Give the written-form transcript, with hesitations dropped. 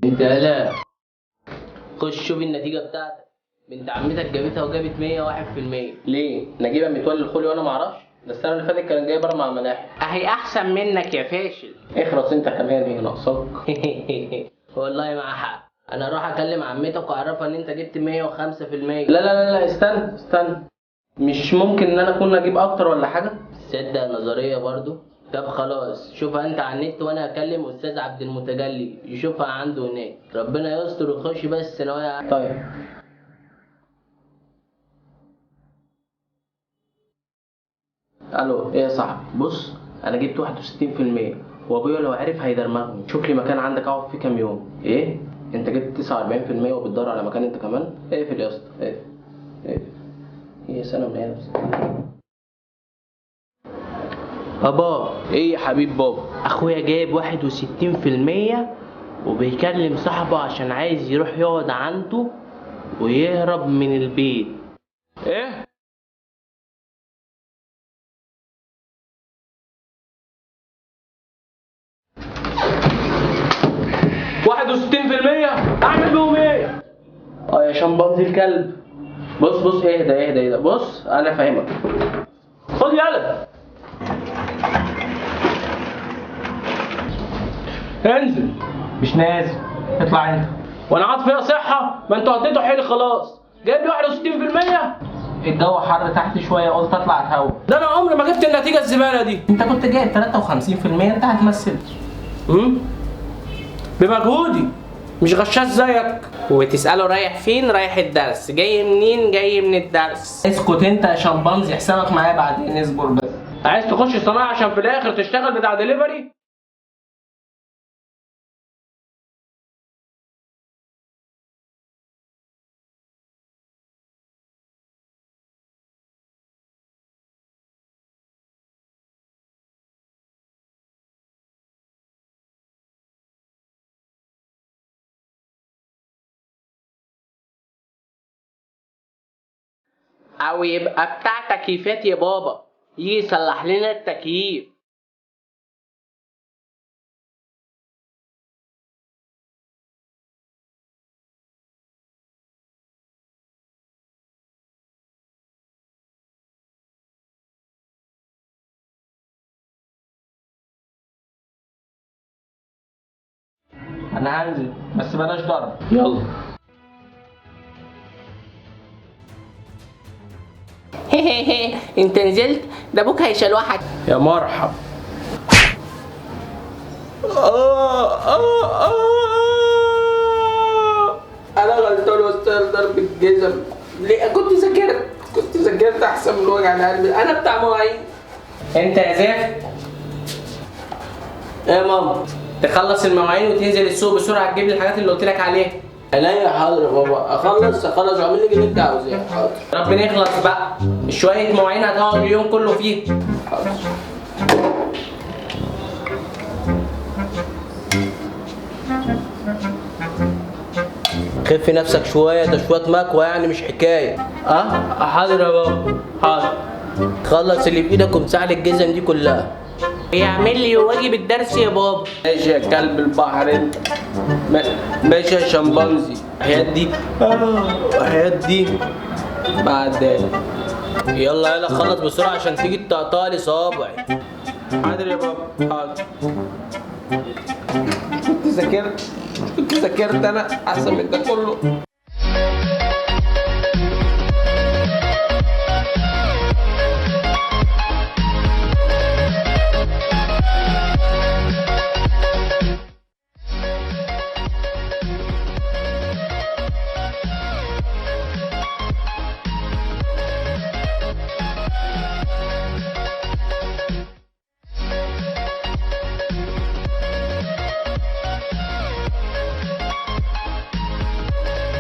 انت لا خش شوف النتيجة بتاعتك، بنت عمتك جابتها وجابت 101%. ليه؟ نجيبه متولي الخولي وانا معرفش؟ ده السنة اللي فاتت كان جاي بره مع الملاحق. اهي احسن منك يا فاشل. اخرس انت كمان، هي ناقصاك. والله مع حق، انا اروح اكلم عمتك واعرفها ان انت جبت 105%. لا لا لا لا، استنى استنى، مش ممكن ان انا اكون اجيب اكتر ولا حاجة؟ تصدق نظرية برضو. طب خلاص شوفها انت على النت وانا هكلم استاذ عبد المتجلي يشوفها عنده هناك. ربنا يستر ويخش بس ثانوية. طيب الو، ايه يا صاحبي؟ بص انا جبت 61% وابويا لو عرف هيدرمغني. شوف لي مكان عندك اقعد فيه كام يوم. ايه؟ انت جبت 49% وبتدور على مكان انت كمان؟ اقفل يا اسطى، اقفل اقفل. هي سنة من ايه بس. بابا. ايه يا حبيب بابا؟ اخويا جايب 61% وبيكلم صاحبه عشان عايز يروح يقعد عنده ويهرب من البيت. ايه؟ 61% اعمل بيهم ايه؟ اه يا شمبانزي الكلب. بص بص، اهدى اهدى اهدى، بص انا فاهمك. خد يلا انزل. مش نازل، اطلع انت. وانا عاطف فيها صحة؟ ما انتوا قضيتوا حيلي خلاص. جايب لي 61%. الجو حر تحت شوية قلت اطلع اتهوى. ده انا عمري ما جبت النتيجة الزبالة دي. انت كنت جايب 53%، انت هتمثل بمجهودي، مش غشاش زيك. وتسأله رايح فين؟ رايح الدرس. جاي منين؟ جاي من الدرس. اسكت انت يا شمبانزي، حسابك معايا بعدين، اصبر بس. عايز تخش صناعة عشان في الاخر تشتغل بتاع دليفري؟ او يبقى بتاع تكييفات يا بابا، يجي يصلح لنا التكييف. انا هنزل بس بلاش ضرب. يلا. انت نزلت؟ ده ابوك هيشلوحك. يا مرحب. انا غلطان واستاهل ضرب الجزم. ليه؟ كنت ذاكرت احسن من وجع القلب. انا بتاع مواعيد. انت يا زفت. ايه يا ماما؟ تخلص المواعين وتنزل السوق بسرعة تجيب لي الحاجات اللي قلت لك عليها. عينيا حاضر يا بابا، اخلص واعمل لك اللي انت عاوزاه. حاضر. ربنا يخلص بقى، شوية مواعين هتقعد اليوم كله فيه. حاضر. خف نفسك شوية، ده شوية مكوى يعني مش حكاية. اه حاضر يا بابا، حاضر. خلص اللي في ايدك وامسح لي الجزم دي كلها. يعمل لي واجب الدرس يا بابا. ماشي يا كلب البحر انت. ماشي يا شمبانزي. حياة دي حياة دي بعد. يلا يلا خلص بسرعة عشان تيجي تقطع لي صابعي. حاضر يا بابا، حاضر. كنت ذاكرت انا احسن من ده كله.